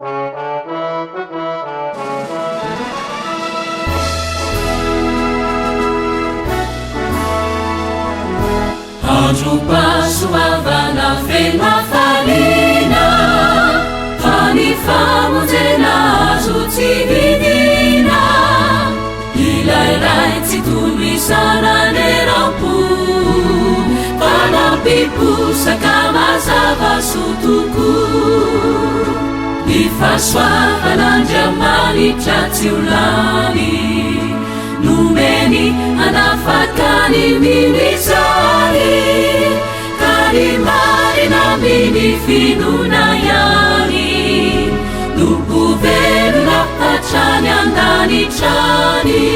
Androm-pahasoavana feno hafaliana, fa ny famonjena azo tsy vidina. Ilay Ray tsy tono isananeram-po, fa nampiposaka mazava soa tokoa. Ny fahasoavan'Andriamanitra tsy ho lany. Nomeny hanafaka ny mino izany, ka ny marina amin'ny finoana ihany no ho velona hatrany an-danitra any.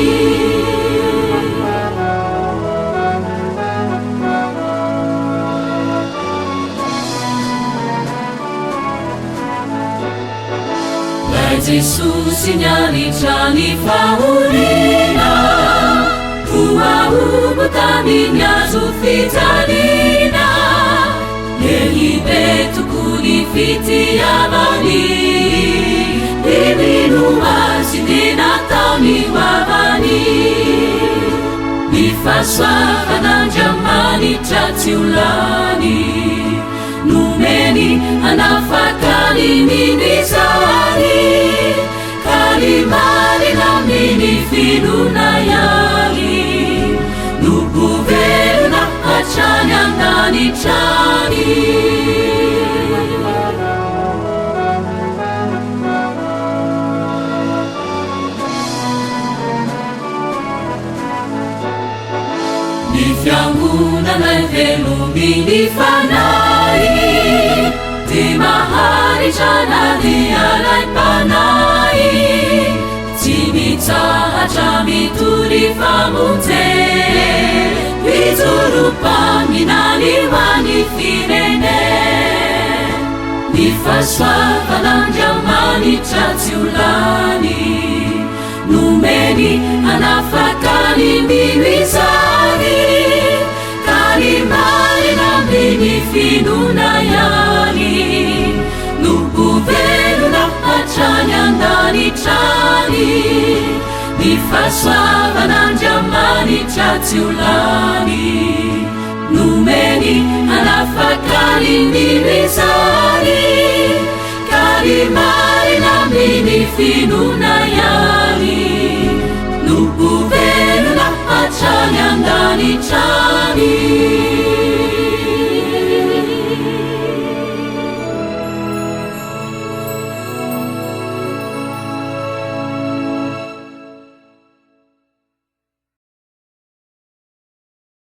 Ilay Jesosy nianitra ny fahoriana, voahombo tamin'ny hazo fijaliana. Lehibe tokoa ny fitiavany, ny mino Azy dia nataony ho havany. Ny fahasoavan'Andriamanitra tsy ho lany. Nomeny hanafaka ny mino izany, ka ny marina amin'ny finoana ihany no ho velona hatrany an-danitra any. Ny fiangonana velomin'ny Fanahy dia maharitra na dia alaim-panahy, tsy mitsahatra mitory famonjena, mijoro mpaminany ho an'ny firenena. Ny fahasoavan'Andriamanitra tsy ho lany. Nomeny hanafaka ny mino izany, ka ny marina amin'ny finoana ihany no ho velona hatrany an-danitra any. Ny fahasoavan'Andriamanitra tsy ho lany. Nomeny hanafaka ny mino izany. Ka ny marina amin'ny finoana ihany no ho velona hatrany an-danitra any.